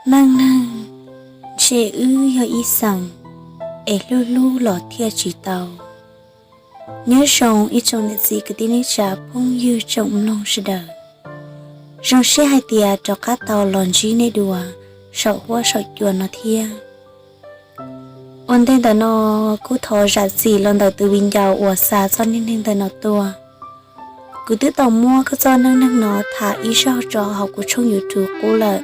Neej neeg, ntshe wb yog ib xeem, es hlub hlub los thiaj tsis tau. Nyob zoo ib tsoom niam txiv kwv tij neej tsa phooj ywg tsoom mloog sawv daws, zoo siab hais tias rov qab tau los ntsib nej dua saum huab saum cua no thiab. Ua ntej ntawm no kuj thov zam txim los ntawm tus viv ncaus uas xa txoj neej neeg ntawm no tuaj. Kuv twb tau muab koj txoj neej neeg no tham ib zaug tso hauv kuv tshooj YouTube qub lawm,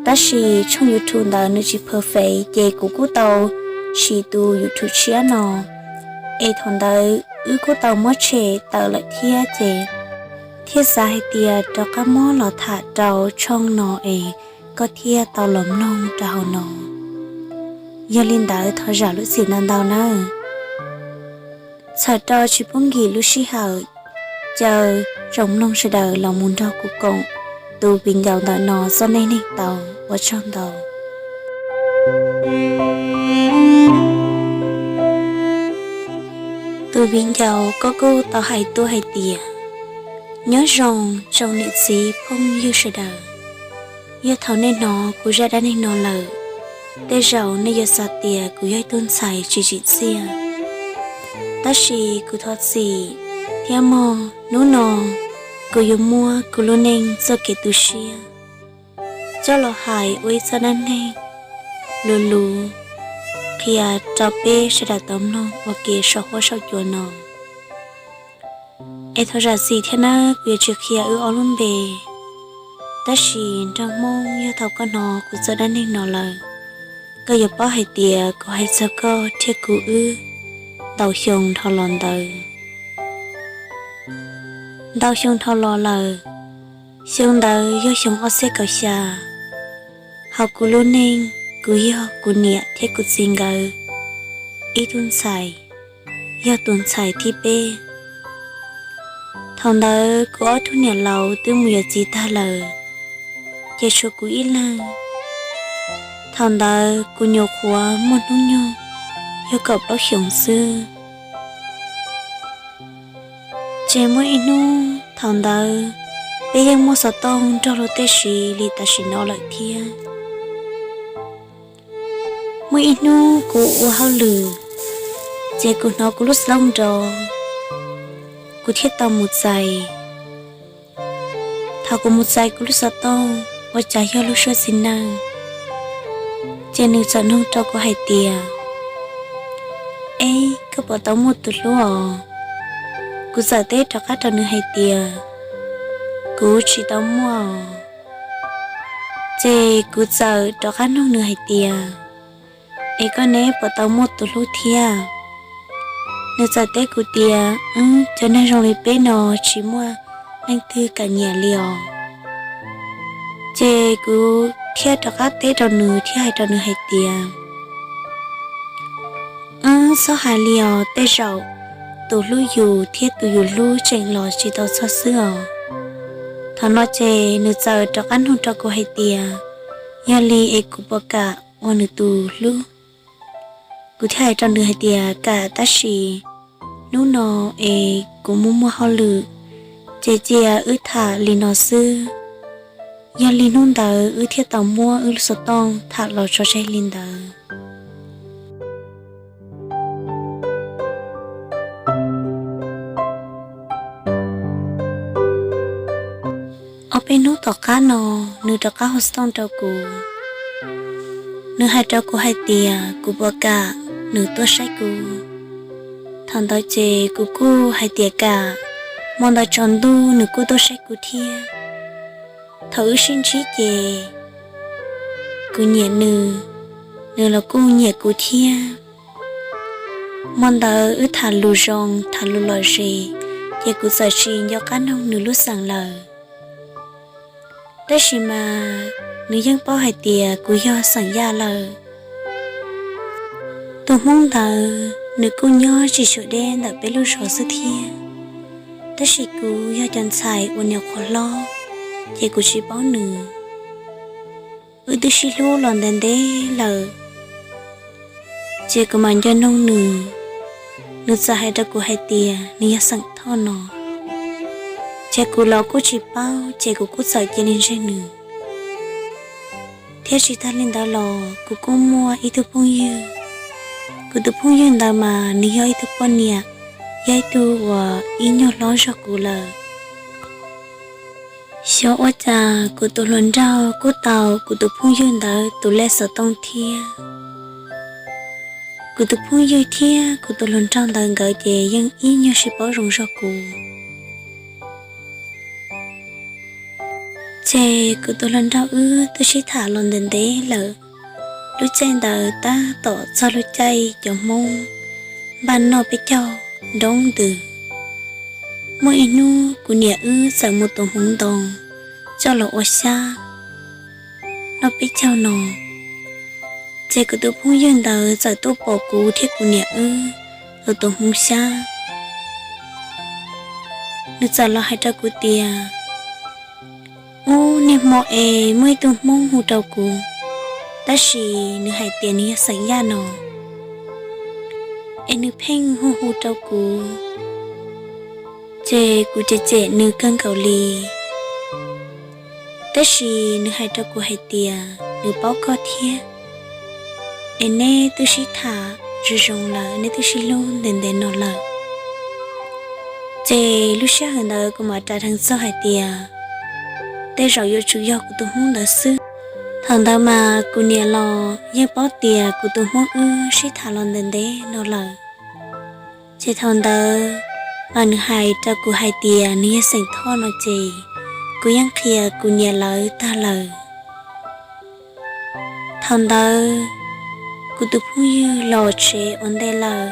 tab sis tshooj YouTube ntawd nws tsis perfect ces kuv kuj tau siv tus YouTube tshiab no, es thaum ntawd wb kuj tau muab tshem tawm lawm thiab ces thiaj xav hais tias rov qab muab los tham rau tshooj no es koj thiaj tau los mloog rau hauv no. Yog li ntawd thov zam lub txim ntau ntau nawb. Txhawm rau tsis pub nkim lub sij hawm, caw tsoom mloog sawv daws los mus nrog kuv koom tus viv ncaus ntawm no txoj neej neeg tau. Ua tsaug ntau. Tus viv ncaus koj kuj tau hais tuaj hais tias, nyob zoo tsoom niam txiv phooj ywg sawv daws, yog thaum nej hnov kuv zaj dab neeg no lawm, tej zaum nej yuav xav tias kuv yog ib tug ntxhais tsis tsim txiaj, tab sis kuv thov txim thiab mog. Hnub no kuv yuav muab kuv lub neej txoj kev tu siab coj los hais ua ib txoj dab neeg luv luv qhia rau peb sawv daws tau mloog ua ke saum huab saum cua no. Es thov zam txim thiab nawb, kuv yuav tsis qhia wb ob lub npe, tab sis nraug Hmoob, yog thaum koj hnov kuv txoj dab neeg no lawm, koj yuav paub hais tias kuv hais txog koj thiab kuv wb ntau xyoo dhau los ntawd. Ntau xyoo dhau los lawm, xyoo ntawd yog xyoo ob txhiab kaum xya. Hauv kuv lub neej, kuv yog kuv niam thiab kuv txiv nkawd ib tug ntxhais, yog tus ntxhais thib peb. Thaum ntawd kuv ob tug niam laus twb mus yuav txiv tag lawm, ces tshuav kuv ib leeg. Thaum ntawd kuv nyuam qhuav muaj hnub nyoog yog kaum plaub xyoos xwb. Ces muaj ib hnub thaum ntawd peb yeej muaj xov tooj nrog luag tej siv li tam sim no lawm thiab. Muaj ib hnub kuv ua hauj lwm, ces kuv hnov kuv lub xov tooj nrov, kuv thiaj tau mus txais. Thaum kuv mus txais kuv lub xov tooj ua cas yog lub suab txiv neej, ces nws txawm nug rau kuv hais tias, eb, koj puas tau muaj tus hlub os? Kuv txawm teb rov qab rau nws hais tias, kuv tsis tau muaj. Ces kuv txawm rov qab nug nws hais tias, es koj neb puas tau muaj tus hlub thiab? Nws txawm teb kuv tias, cov neeg zoo li peb no tsis muaj leej twg kam nyiam li os. Ces kuv thiaj rov qab teb rau nws thiab hais rau nws hais tias, txhob hais li os, tej zaum tus hlub yus thiab tus yus hlub tseem los tsis tau txog xwb os. Thaum no ces nws txawm rov qab nug rau kuv hais tias, yog li es kuv puas kam ua nws tus hlub? Kuv thiaj hais rau nws hais tias, kam, tab sis hnub no es kuv muaj muaj hauj lwm, ces cia wb tham li no xwb. Yog li hnub ntawd wb thiaj tau muab wb lub xov tooj tham los tso tseg li ntawd. Ob peb hnub tom qab no, nws rov qab hu xov tooj rau kuv. Nws hais rau kuv hais tias kuv puas kam nws tuaj saib kuv. Thaum ntawd ces kuv kuj hais tias kam. Hmo ntawd tsaus ntuj nws kuj tuaj saib kuv thiab. Thaum wb sib ntsib ces kuv nyiam nws, nws los kuj nyiam kuv thiab. Hmo ntawd wb tham lus zoo, tham lus lom zem, ces kuv txawm tsis nco qab nug nws lub xeem lawm. Tab sis mas nws yeej paub hais tias kuv yog xeem Yaj lawm. Tus Hmoob ntawd nws kuj nyob tsis tshua deb ntawm peb lub zos xwb thiab, tab sis kuv yog cov ntxhais uas nyuam qhuav hlob, ces kuv tsis paub nws. Wb twb sib hlub los ntev ntev lawm, ces kuv mam nco nug nws. Nws txawm hais rau kuv hais tias nws yog xeem Thoj no, ces kuv los kuj tsis paub, ces kuv kuj txawm cia li ntseeg nws. Thiab tsis tag li ntawd los kuv kuj muaj ib tug phooj ywg. Kuv tus phooj ywg ntawd mas nws yog ib tug poj niam, yog ib tug uas ib nyuag hlob zog kuv lawm. Xyov ua cas kuv tus hluas nraug kuj tau kuv tus phooj ywg ntawd tus lej xov tooj thiab. Kuv tus phooj ywg thiab kuv tus hluas nraug ntawd nkawd ces yeej ib nyuag sib paub zoo zog kuv. Ces kuv tus hluas nraug wb twb sib tham los ntev ntev lawm. Lub caij ntawd tab tom txog lub caij cov Hmoob npaj noj peb caug nroo ntws. Muaj ib hnub kuv niam wb txawm mus tuav hmoov ntoo coj los ua xyab noj peb caug no. Ces kuv tus phooj ywg ntawd txawm tuaj pom kuv thiab kuv niam wb los tuav hmoov xyab. Nws txawm los hais rau kuv tias, ub, niaj hmo es muaj ib tug Hmoob hu rau kuv, tab sis nws hais tias nws yog xeem Yaj no, es nws pheej hu hu rau kuv, ces kuv cem cem nws kawg nkaus li. Tab sis nws hais rau kuv hais tias nws paub koj thiab, es neb twb sib tham zoo zoo lawm, neb twb sib hlub ntev ntev no lawm. Ces lub sij hawm ntawd kuv mam ras dheev txog hais tias tej zaum yuav tsum yog kuv tus Hmoob ntawd xwb. Thaum ntawd mas kuv niam los yeej paub tias kuv tus Hmoob wb sib tham los ntev ntev no lawm. Ces thaum ntawd mas nws hais rau kuv hais tias nws yog xeem Thoj no ces kuv yeej qhia kuv niam lawv tag lawm. Thaum ntawd kuv tus phooj ywg los tsev ua ntej lawm.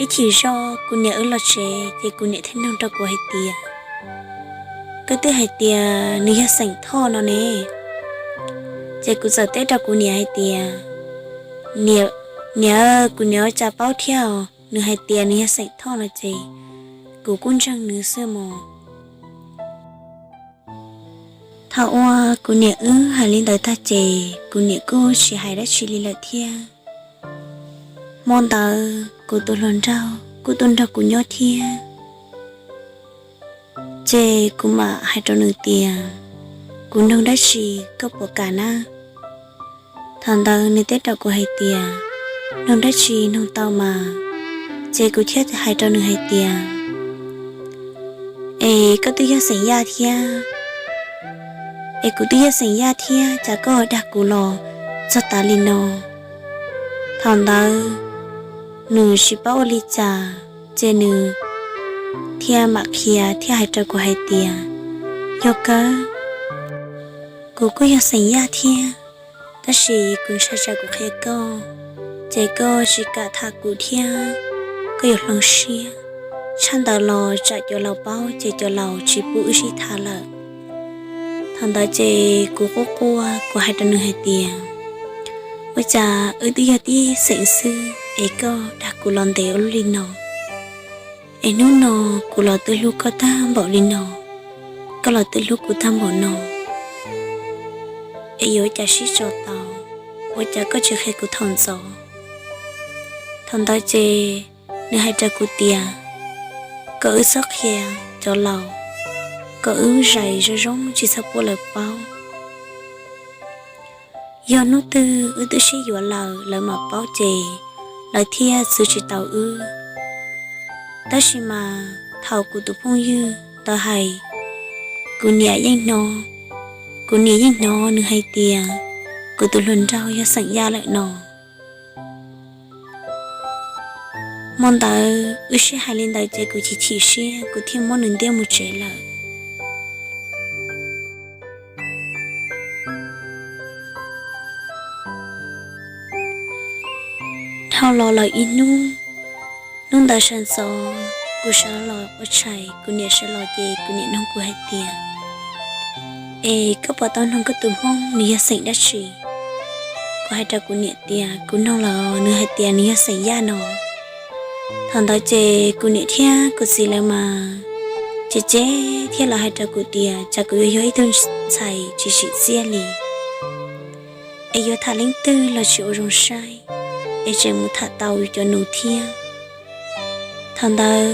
Ib chim zoj kuv niam wb los tsev ces kuv niam thiaj nug rau kuv hais tias, koj twb hais tias nws yog xeem Thoj no ne. Ces kuv txawm teb rau kuv niam hais tias, niam, kuv niam ua cas paub thiab os, nws hais tias nws yog xeem Thoj no ces kuv kuj ntseeg nws xwb mog. Thaum uas kuv niam wb hais li ntawd tag ces kuv niam kuj tsis hais dab tsi li lawm thiab. Hmo ntawd kuv tus hluas nraug kuj tuaj nrog kuv nyob thiab. Ces kuv mam hais rau nws tias, kuv nug dab tsi koj puas kam na? Thaum ntawd nws teb rau kuv hais tias, nug dab tsi nug tau mas. Ces kuv thiaj hais rau nws hais tias, es koj twb yog xeem Yaj thiab, es kuv twb yog xeem Yaj thiab cas koj dag kuv los txog tav li no? Thaum ntawd nws tsis paub ua li cas, ces nws thiaj mam qhia thiab hais rau kuv hais tias, yog kawg, kuv kuj yog xeem Yaj thiab, tab sis kuv ntshai tsam kuv qhia koj ces koj tsis kam tham kuv thiab koj yuav hloov siab. Tshaj ntawd los tsam cov laus paub ces cov laus tsis pub wb sib tham lawm. Thaum ntawd ces kuv quaj quaj, kuv hais rau nws hais tias, ua cas wb twb yog tib xeem xwb es koj dag kuv los ntev ua luaj li no, es hnub no kuv los twb hlub koj tag npaum li no, koj los twb hlub kuv tag npaum no, es yuav ua cas sib tso tau, ua cas koj tsis qhia kuv thaum ntxov? Thaum ntawd ces nws hais rau kuv tias, kom wb txhob qhia cov laus, kom wb zais zoo zoo tsis txhob pub lawv paub. Yog hnub twg wb twb sib yuav lawm lawv mam paub ces lawv thiaj txwv tsis tau wb. Tab sis mas thaum kuv tus phooj ywg ntawd hais, kuv niam yeej hnov, kuv niam yeej hnov nws hais tias kuv tus hluas nraug yog xeem Yaj lawm no. Hmo ntawd wb sib hais li ntawd ces kuv chim chim siab kuv thiaj muab nws ntiab mus tsev lawm. Dhau los lawm ib hnub, hnub ntawd sawv ntxov kuv sawv los ua tshais, kuv niam sawv los ces kuv niam nug kuv hais tias, es koj puas tau noog koj tus Hmoob nws yog xeem dab tsi? Kuv hais rau kuv niam tias kuv noog lawm, nws hais tias nws yog xeem Yaj no. Thaum ntawd ces kuv niam thiab kuv txiv lawv mas ces ces thiaj los hais rau kuv tias cas kuv yuav yog ib tug ntxhais tsis tsim txiaj li, es yuav tham leej twg los tsis ua zoo saib, es tseem mus tham tau cov nus thiab. Thaum ntawd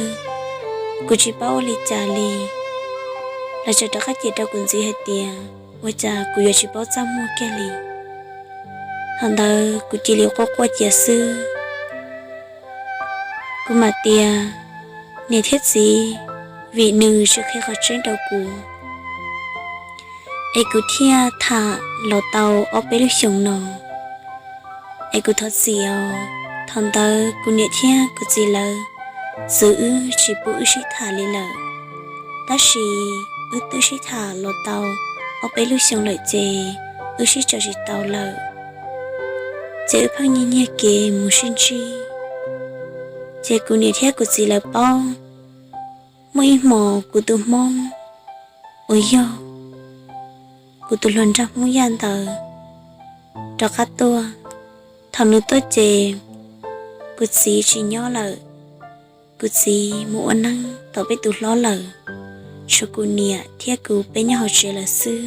kuv tsis paub ua li cas li, lawv tseem rov qab cem rau kuv ntxiv hais tias, ua cas kuv yuav tsis paub txaj muag kiag li. Thaum ntawd kuv cia li quaj quaj cia xwb. Kuv mam tias, niam thiab txiv, vim nws tsis qhia qhov tseeb rau kuv, es kuv thiaj tham los tau ob peb lub xyoos no. Es kuv thov txim os. Thaum ntawd kuv niam thiab kuv txiv lawv txwv wb tsis pub wb sib tham li lawm. Tab sis wb twb sib tham los tau ob peb lub xyoo lawm ces wb sib tso tsis tau lawm. Ces wb pheej nyiag nyiag kev mus sib ntsib. Ces kuv niam thiab kuv txiv lawv paub. Muaj ib hmos kuv tus hmoob uas yog kuv tus hluas nraug Hmoob Yaj ntawd rov qab tuaj. Thaum nws tuaj ces kuv txiv tsis nyob lawm. Kuv txiv mus ua neeb tom peb tus hlob lawm, tshuav kuv niam thiab kuv peb nyob hauv tsev lawm xwb.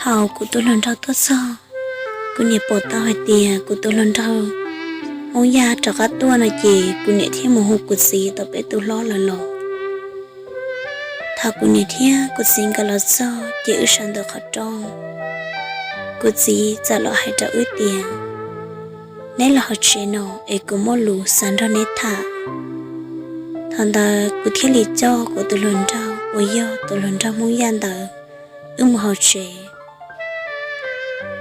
Thaum kuv tus hluas nraug tuaj txog, kuv niam pom tau hais tias kuv tus hluas nraug Hmoob Yaj rov qab tuaj no ces kuv niam thiaj mus hu kuv txiv tom peb tus hlob lawm los. Thaum kuv niam thiab kuv txiv nkawd los txog ces wb sawv ntawm qhov rooj. Kuv txiv txawm los hais rau wb tias, neb los hauv tsev no es kuv muaj lus xav nrog neb tham. Thaum ntawd kuv thiaj li coj kuv tus hluas nraug uas yog tus hluas nraug Hmoob Yaj ntawd wb mus hauv tsev.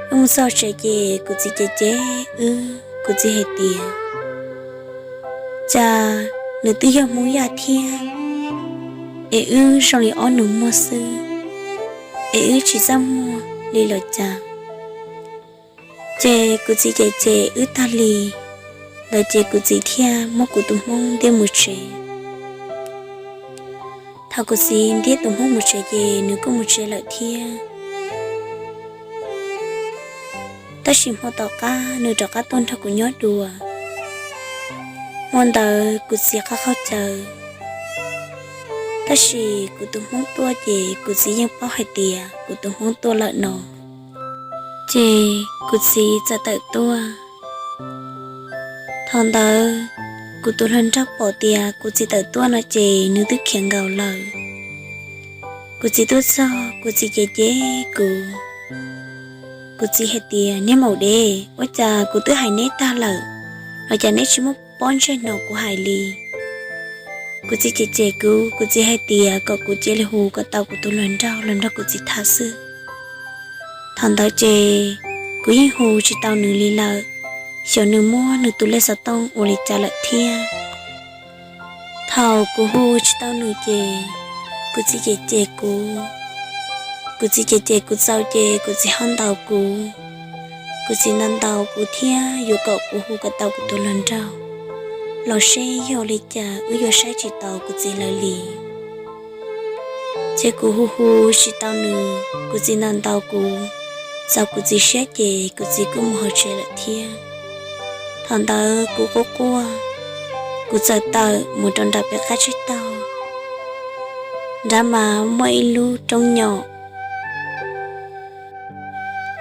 Wb mus txog tsev ces kuv txiv cem cem wb, kuv txiv hais tias, cas nws twb yog Hmoob Yaj thiab es wb zoo li ob nus muag xwb, es wb tsis txaj muag li los cas. Ces kuv txiv cem cem wb tag li ntawd ces kuv txiv thiaj muab kuv tus hmoob ntiab mus tsev. Thaum kuv txiv ntiab tus hmoob mus tsev ces nws kuj mus tsev lawm thiab. Tab sis hmo tom qab nws rov qab tuaj nrog kuv nyob dua. Hmo ntawd kuv txiv qab qhaub caws, tab sis kuv tus hmoob tuaj ces kuv txiv yeej paub hais tias kuv tus hmoob tuaj lawm no. Ces kuv txiv txawm tawm tuaj. Thaum ntawd kuv tus hluas nraug pom tias kuv txiv tawm tuaj no ces nws twb khiav nkaus lawm. Kuv txiv tuaj txog kuv txiv cem cem kuv. Kuv txiv hais tias, niag maum dev, ua cas kuv twb hais neb tag lawm los cas neb tsis muab pob ntseg no kuv hais li. Kuv txiv cem cem kuv, kuv txiv hais tias kom kuv cia li hu kom tau kuv tus hluas nraug los nrog kuv txiv tham xwb. Thaum ntawd ces kuv yeej hu tsis tau nws li lawm, xyov nws muab nws tus lej xov tooj ua li cas lawm thiab. Thaum kuv hu tsis tau nws ces kuv txiv cem cem kuv. Kuv txiv cem cem kuv txaus ces kuv txiv ho ntaus kuv. Kuv txiv ntaus ntaus kuv thiab yuav kom kuv hu kom tau kuv tus hluas nraug los seb yog li cas wb yuav saib tsis taus kuv txiv lawv li. Ces kuv hu hu tsis tau nws, kuv txiv ntaus ntaus kuv, txaus kuv txiv siab ces kuv txiv kuj mus hauv tsev lawm thiab. Thaum ntawd kuv quaj quaj, kuv txawm tawm mus rau nram peb qab tsib taug nrad mas muaj ib lub roob nyom.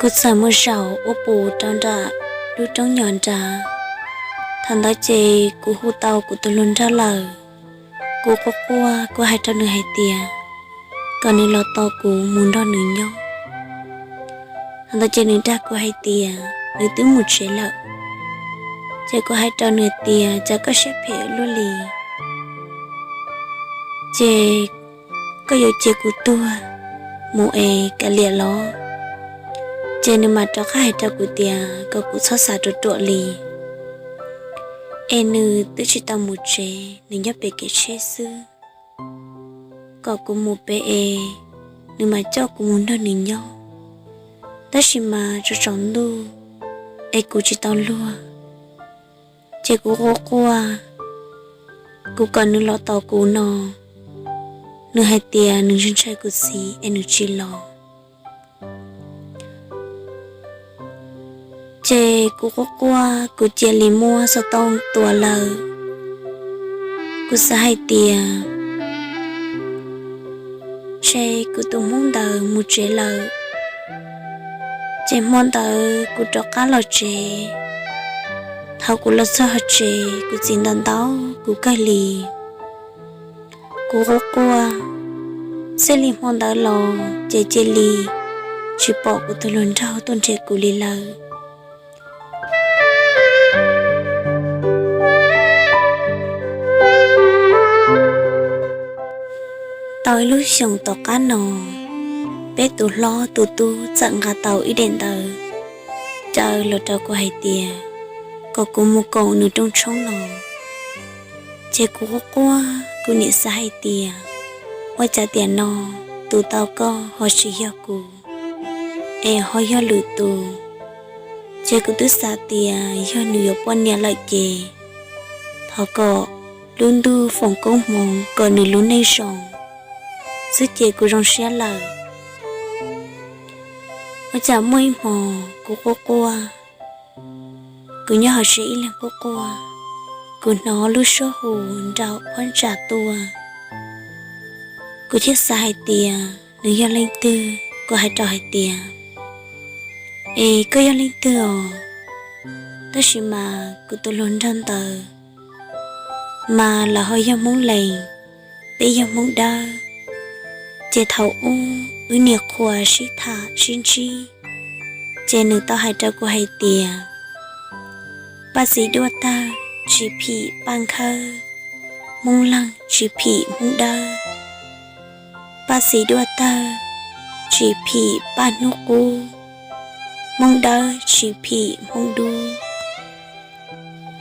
Kuv txawm mus zaum ua pus rau nram lub roob nyom nrad. Thaum ntawd ces kuv hu tau kuv tus hluas nraug lawm. Kuv quaj quaj, kuv hais rau nws hais tias kom nws los tos kuv mus nrog nws nyob. Thaum ntawd ces nws dag kuv hais tias nws twb mus tsev lawm. Ces kuv hais rau nws tias, cas koj siab phem luaj li, ces koj yuav cia kuv tuag mus es kav liam los? Ces nws mam rov qab hais rau kuv tias kom kuv txhob xav ruam ruam li, es nws twb tsis tau mus tsev, nws nyob pem kev tsheb xwb, kom kuv mus pem es nws mam coj kuv mus nrog nws nyob. Tab sis mas tsaus tsaus ntuj es kuv tsis tau luag, ces kuv quaj quaj, kuv kom nws los tos kuv no, nws hais tias nws ntshai ntshai kuv txiv es nws tsis los. Ces kuv quaj quaj, kuv cia li muab xov tooj tua lawm. Kuv xav hais tias ntshe kuv tus hmoob ntawd mus tsev lawm. Ces hmo ntawd kuv rov qab los tsev. Thaum kuv los txog tsev, kuv txiv ntaus ntaus kuv kawg li. Kuv quaj quaj, txij li hmo ntawd los ces cia li tsis pom kuv tus hluas nraug tuaj nrhiav kuv li lawm. Tau ib lub xyoos tom qab no, peb tus hlob tus tub txawm nqa tau ib daim ntawv caw los rau kuv hais tias kom kuv mus koom nws rooj tshoob no. Ces kuv quaj quaj, kuv niam xav hais tias, ua cas tiam no tus tau koj ho tsis yog kuv, es ho yog lwm tus. Ces kuv twb xav tias yog nws yuav poj niam lawm ces thov kom lub ntuj foom koob hmoov kom nws lub neej zoo xwb ces kuv zoo siab lawm. Ua cas muaj ib hmo kuv quaj quaj, kuv nyob hauv tsev ib leeg quaj quaj, kuv hnov lub suab hu nraum phab ntsa tuaj. Kuv thiaj xav hais tias nws yog leej twg, kuv hais rau hais tias, es koj yog leej twg os? Tab sis mas kuv tus hluas nraug ntawd mas lawv ho yog Hmoob Lees, peb yog Hmoob Dawb. Ces thaum ub wb niam qhuas sib tham sib ntsib, ces nws tau hais rau kuv hais tias, Paj txiv duaj tawg tsis phim Paj Nkhawb, Hmoob Leeg tsis phim Hmoob Dawb. Paj txiv duaj tawg tsis phim Paj Hnub Qub, Hmoob Dawb tsis phim Hmoob Dub.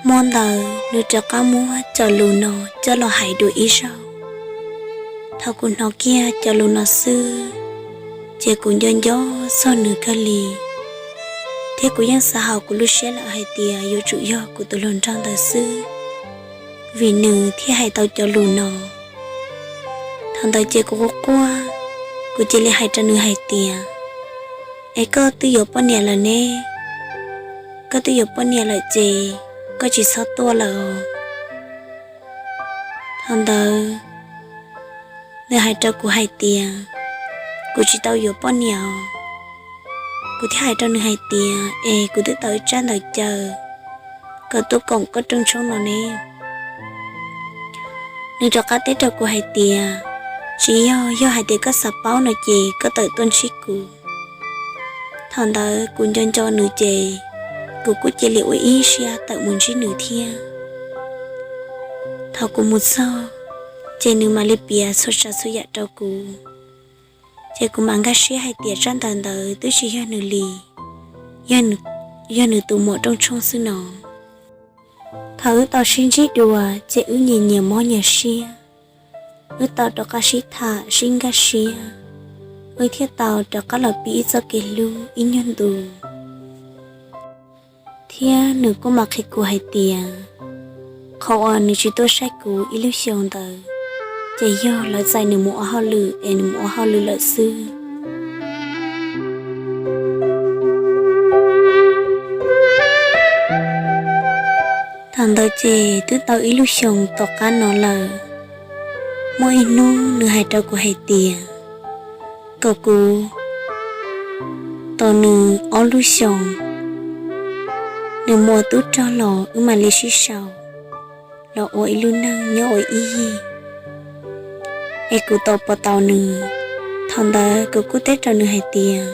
Hmo ntawd nws rov qab muab cov lus no coj los hais dua ib zaug. Thaum kuv hnov kiag cov lus no xwb, ces kuv nco nco txog nws kawg li, thiab kuv yeej xav hauv kuv lub siab lawm hais tias yuav tsum yog kuv tus hluas nraug ntawd xwb, vim nws thiaj hais tau cov lus no. Thaum ntawd ces kuv quaj quaj, kuv cia li hais rau nws hais tias, es koj twb yuav poj niam lawm ne? Koj twb yuav poj niam lawm ces koj tsis txhob tuaj lawm os. Thaum ntawd nws hais rau kuv hais tias, kuv tsis tau yuav poj niam os. Kuv thiaj hais rau nws hais tias, es kuv twb tau ib tsab ntawv caw kom tuaj koom koj rooj tshoob no ne. Nws rov qab teb rau kuv hais tias, tsis yog, yog hais tias koj xav paub no ces koj tawm tuaj ntsib kuv. Thaum ntawd kuv nco nco nws ces kuv kuj cia li ua ib siab tawm mus ntsib nws thiab. Thaum kuv mus txog, ces nws mam li piav txhua tsav txhua yam rau kuv. Ces kuv mam nkag siab hais tias tsab ntawv ntawd twb tsis yog nws li, yog nws tus muam rooj tshoob xwb no. Thaum wb tau sib ntsib dua, ces wb nyias nyias mob nyias siab, wb tau rov qab sib tham sib nkag siab, wb thiaj tau rov qab los pib ib txoj kev hlub ib nyuag ntu. Thiab nws kuj mam qhia kuv hais tias, qhov uas nws tsis tuaj saib kuv ib lub xyoo ntawd, ces yog lawv txais nws mus ua hauj lwm es nws mus ua hauj lwm lawm xwb. Thaum ntawd ces twb tau ib lub xyoos tom qab no lawm, muaj ib hnub nws hais rau kuv hais tias, kom kuv tos nws ob lub xyoos, nws mus ua tub rog los wb mam li sib sau los ua ib lub neej nyob ua ib yig, es kuv tos puas tau nws. Thaum ntawd kuv kuj teb rau nws hais tias,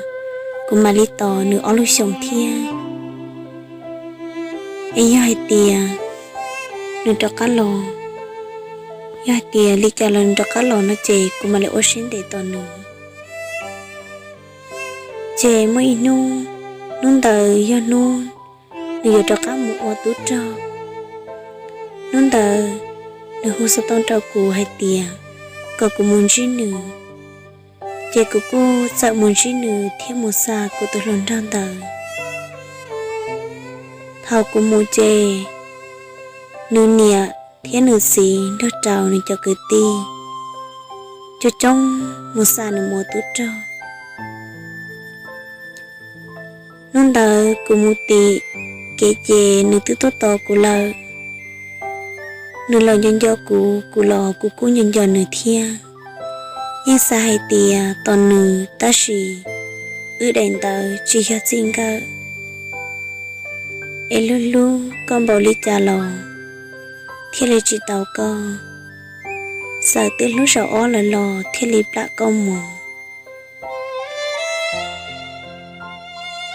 kuv mam li tos nws ob lub xyoos thiab. Es yog hais tias nws rov qab los, yog hais tias li cas los nws rov qab los no ces kuv mam li ua siab ntev tos nws. Ces muaj ib hnub, hnub ntawd yog hnub nws yuav rov qab mus ua tub rog. Hnub ntawd nws hu xov tooj rau kuv hais tias kom kuv mus ntsib nws. Ces kuv kuj txawm mus ntsib nws thiab mus xa kuv tus hluas nraug ntawd. Thaum kuv mus ces nws niam thiab nws txiv nrog rau nws cov kwv tij coob coob mus xa nws mus ua tub rog. Hnub ntawd kuv mus tim kev ces nws twb tuaj tos kuv lawm. Nws los nco nco kuv, kuv los kuv kuj nco nco nws thiab. Yeej xav hais tias tos nws tab sis wb daim ntawv tsis yog txij nkawm. Es hlub hlub koj npaum li cas los thiaj li tsis tau koj. Txawm twb hlub zaum ob lawm los thiaj li plam koj mus.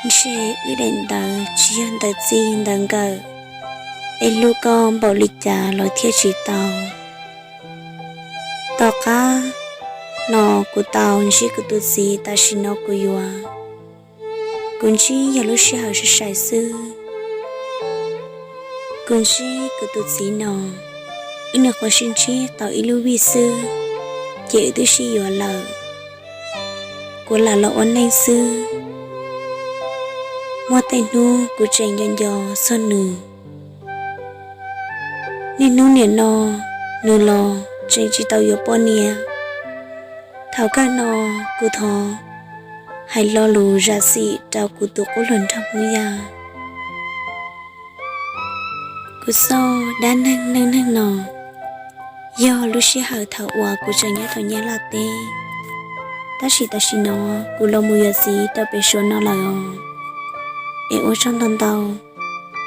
Ntshe wb daim ntawv tsis yog ntawv txij ntawv nkawm, es hlub koj npaum li cas los thiaj tsis tau. Tom qab no kuv tau ntsib kuv tus txiv tam sim no kuv yuav, kuv ntsib yog lub sij hawm sai sai xwb. Kuv ntsib kuv tus txiv no, wb nyuam qhuav sib ntsib tau ib lub vij xwb, ces wb twb sib yuav lawm. Kuv lam los ua neej xwb. Muaj tej hnub kuv tseem nco nco txog nws. Niaj hnub nim no nws los tseem tsis tau yuav poj niam. Thaum kawg no kuv thov hais lo lus zam txim rau kuv tus qub hluas nraug Hmoob Yaj. Kuv xoj dab neeg neej neeg no yog lub sij hawm thaum uas kuv tseem nyob rau Nyab Laj teb, tab sis tam sim no kuv los mus yuav txiv rau pem Suav no lawm os. Es ua tsaug ntau ntau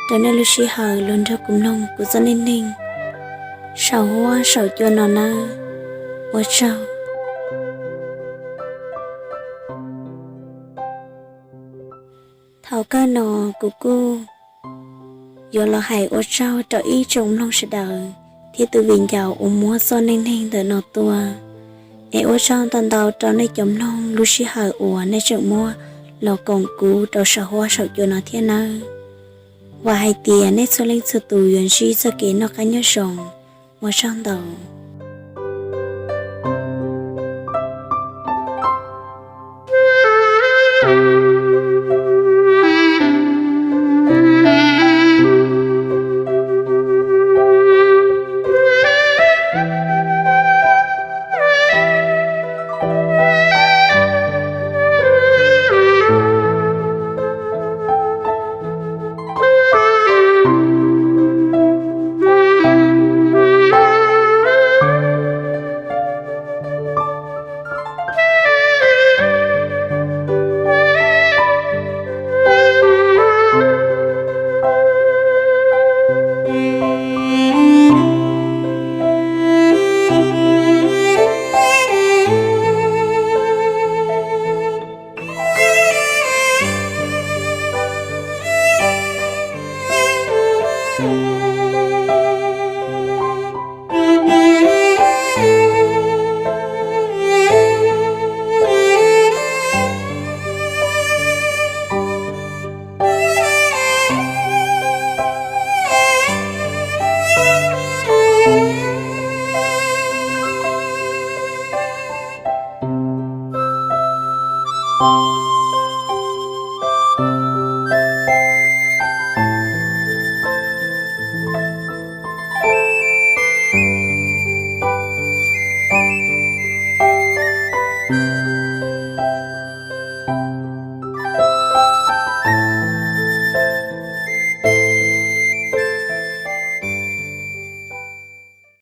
rau nej lub sij hawm los nrog kuv mloog kuv txoj neej neeg saum huab saum cua no nawb. Ua tsaug. Thaum kawg no kuv kuj yuav los hais ua tsaug rau ib tsoom mloog sawv daws thiab tus viv ncaus uas muab txoj neej neeg ntawm no tuaj. Es ua tsaug ntau ntau rau nej cov mloog lub sij hawm uas nej tseem muab los koom kuv rau saum huab saum cua no thiab nawb. Vam hais tias nej txhua leej txhua tus yuav ntsib txoj kev noj qab nyob zoo. Ua tsaug ntau.